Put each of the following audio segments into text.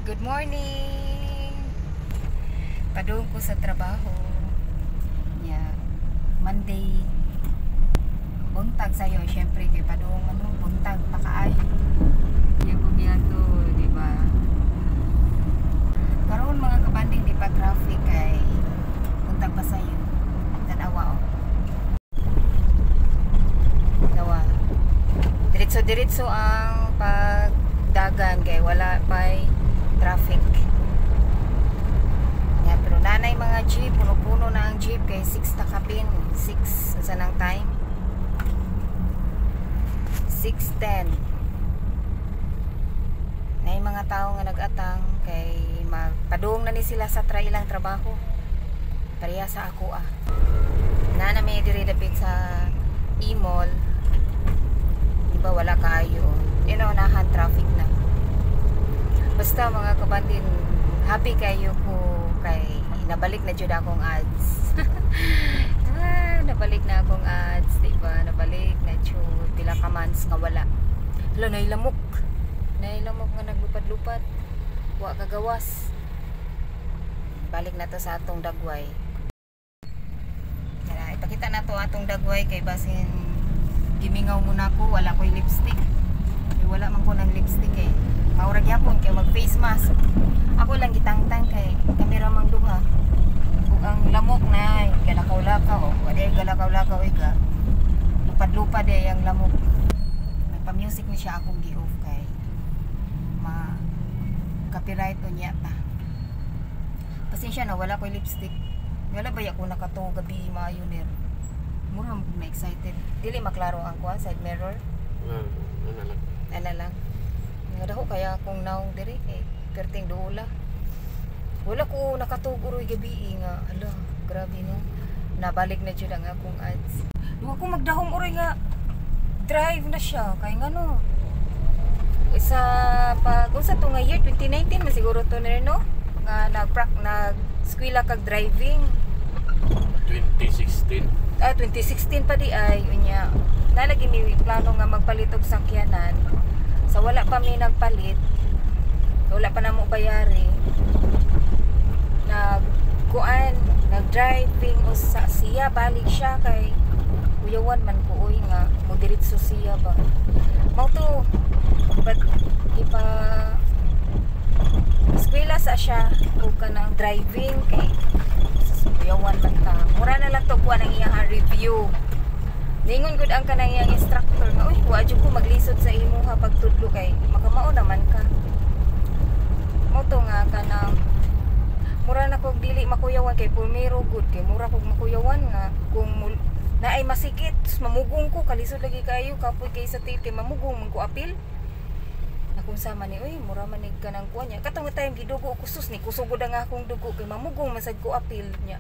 Good morning! Padung ko sa trabaho. Ya, Monday. Buntag sa'yo, syempre kay padung ano, buntag pa kaayo. Iya ko giadto, di ba? Karon, mga kabanding, di pa traffic kay buntag pa sayo. Tanawa oh. Dawa. Diretso-diretso ang pagdagan kay wala pa'y traffic. Ya, pero nanay mga jeep, puno-puno na ang jeep kay 6 ta kapin, 6 sa nang time. 6:10. Nay mga tao nga nag-atang kay magpadung na ni sila sa ilang trabaho. Pareha sa ako ah. Nana may diri dapit sa E-mall. Di ba wala kaayo? Unahan traffic na. Basta, mga kabandin, happy kayo ko kay nabalik na jud akong ads. Ah, nabalik na akong ads, di ba? Nabalik na jud, pila ka months nga wala. Hala, nay lamok. Nay lamok nga naglupad-lupad. Wa kagawas. Balik na to sa atong dagway. Tara, ipakita na to atong dagway kay basin gimingaw muna ko, wala ko'y lipstick. Eh, wala man ko ng lipstick eh. Maura gyapon kay mag face mask. Ako lang gitangtang kay kamera mang duha. Ug ang lamok na galakaw-lakaw, oh. Wala galakaw-lakaw eh ga. Lupad-lupad eh ang lamok. Nagpa-music ni siya, akong gi-off kay ma copyright unya ta. Pasensya na, wala ko'y lipstick. Wala ba ako nakatuo gabi maayo ner. Mura man na excited. Dili maklaro ang kuan side mirror. Na, ano lang. Ana lang. Nga daho kaya akong naong diri kay perting duula. Wala ko nakatuog uroy gabi nga. Hala, grabe no. Nabalik na jud ang akong ads. Duwa ko magdahom uroy nga drive na siya kay ngano. Sa pag unsa to nga year, 2019 man siguro to ner no, nga nag nag eskwela kag driving. 2016. Ah, 2016 pa di ay. Unya nalagi mi plano nga magpalit og sakyanan, sa wala pa mi nagpalit, wala pa namo bayari, nag kuan, nag driving usa siya, balik siya kay kuyawan man ko oy nga mo diretso siya ba. Mao to, but ipa eskwela sa siya og kanang driving kay kuyawan man ta. Mura na lang to kuan ang iyang review. Ningon gud ang kanang iyang instructor nga, "Uy, wa jud ko maglisod sa imuha pagtudlo kay makamao naman ka." Mao to nga kanang mura na kog dili makuyawan kay pumiro gud kay mura kog makuyawan nga kung naay masikit, mamugong ko, kalisod lagi kayo, kapoy kay sa tiil kay mamugong man ko apil na kung sama ni, uy, mura man ni kanang kuan niya katong time gidugo ko, sus, ni kusugod ang akong dugo kay mamugong man sad ko apil niya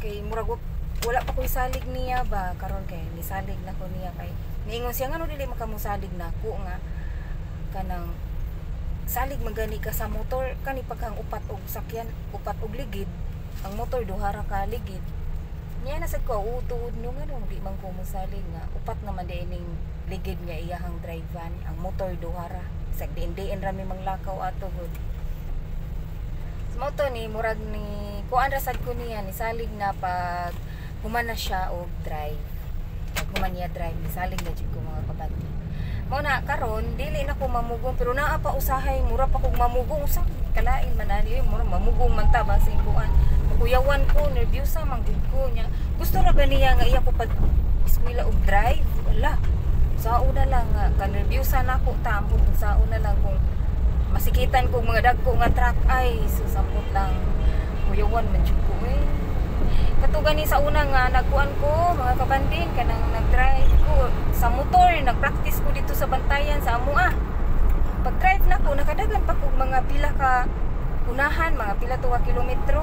kay murag wala pa ko'y salig niya ba. Karon kay nisalig na ko niya kay niingon siya ngano dili makamusalig nako nga kanang salig man gani ka sa motor kani pagkang upat og sakyan, upat og ligid ang motor, duha ra ka ligid niya. Na sad ko utuod no nga di man ko mosalig nga upat naman di ining ligid nga iyahang drive-an, ang motor duha ra, sag diin-diin ra mi manglakaw ato gud. So, mao to ni murag ni kuan ra sad ko niya, ni salig na pag human na siya og drive. Pag human niya drive, ni salig na jud ko, mga kabati. Mao na karon dili na ko mamugong, pero naa pa usahay mura pa kog mamugong. Usa kalain man ani eh, mura mamugong man ta basin kuan makuyawan ko, nerbyusa man gud ko nya. Gusto ra ba niya nga iya ko pag eskwela og drive? Wala, sa una lang nga kanerbyusa nako ta, ambot sa una lang kung masikitan kog mga dagko nga truck ay susampot lang, kuyawan man jud ko eh. Katugan ni sa una nga nagkuan ko, mga kabandin, kanang nag-drive ko sa motor, nag-practice ko dito sa bantayan sa amoa. Pag drive na ko, nakadagan pa kog mga pila ka unahan, mga pila to ka kilometro.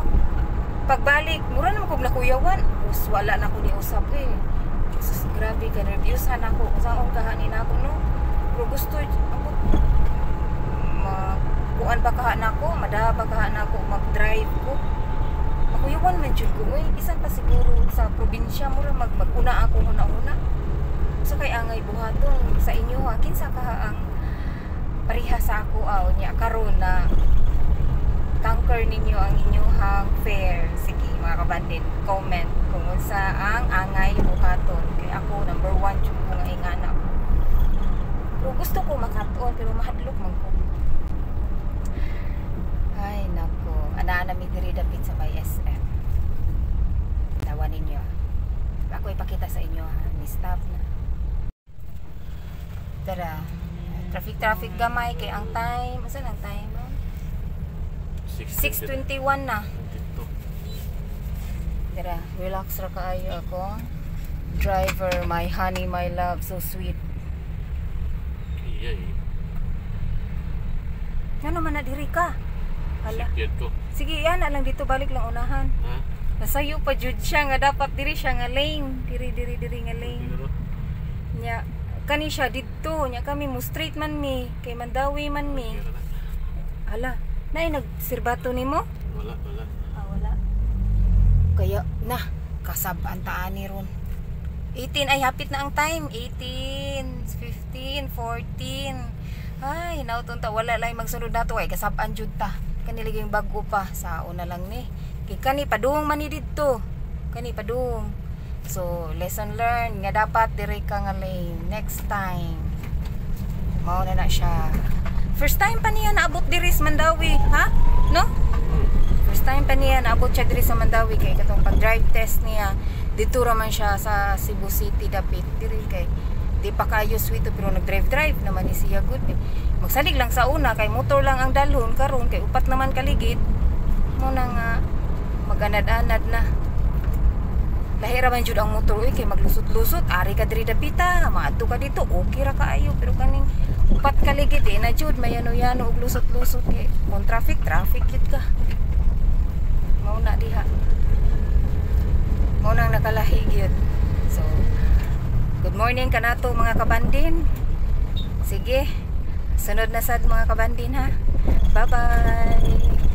Pagbalik, mura naman kog nakuyawan. Us, wala na ko ni usab eh. Sus, grabe ka nervyusan ako. Saon kahanin ako no. Pero gusto ambot ma kuan ba kaha nako, madaha ba kaha nako mag-drive ko. Makuyawan man jud ko oy, bisan pa siguro sa probinsya mura mag maguna ako huna-huna. Sa kay angay buhaton sa inyo ha, kinsa ka ang pareha sa ako. Unya karon na conquer ninyo ang inyuhang fear. Sige, mga kabandin, comment kung unsa ang angay buhaton, kay ako number one jud ko nga ingana ko. Pero gusto ko makat-on, pero mahadlok man ko. Ay nako, ana na mi diri dapit sa may SM. Tawa ninyo. Ako ipakita sa inyo ha, ni stop na. Tara. Traffic traffic gamay kay ang time, asa ang time, ma'am? 6:21 na. Dito. Dara, relax ra kaayo ako. Driver, my honey, my love, so sweet. Iya eh. Ngano man na diri ka? Hala. Sikyan ko. Sige, yan na lang dito, balik lang unahan. Ha? Nasayo pa jud siya nga dapat diri siya nga lane. Diri, diri, diri nga lane. Dito. Nya kani siya didto, nya kami mo straight man mi kay Mandawi man mi. Kira na. Hala, nay nagsirbato nimo? Wala, wala. Ah, wala. Kaya na kasab-an ta ani ron. 18 ay hapit na ang time. 18, 15, 14. Ay, nauton ta, wala lang magsunod nato ay kasab-an jud ta. Kani lagi yung bago pa sa una lang ni. Kay kani padung man ni didto. Kani padung. So, lesson learned nga dapat diri ka nga lane next time. Mao na na siya. First time pa niya naabot diri sa Mandawi, ha? No? First time pa niya naabot siya diri sa Mandawi kay katong pag drive test niya dito ra man siya sa Cebu City dapit diri, kay di pa kayo sweet, pero nag-drive drive naman ni siya good eh. Magsalig lang sa una kay motor lang ang dalhon, karon kay upat naman kaligid mo na nga maganad-anad na. Lahi ra man jud ang motor uy, kay maglusot-lusot ari ka diri dapita, maadto ka dito, okay ra kaayo, pero kaning upat kaligid eh na jud mayano-yano og lusot-lusot, kay kung traffic traffic jud ka. Mao na diha, mao nang nakalahi gyud. So good morning kanato, mga kabandin. Sige, sunod na sad, mga kabandin, ha. Bye bye.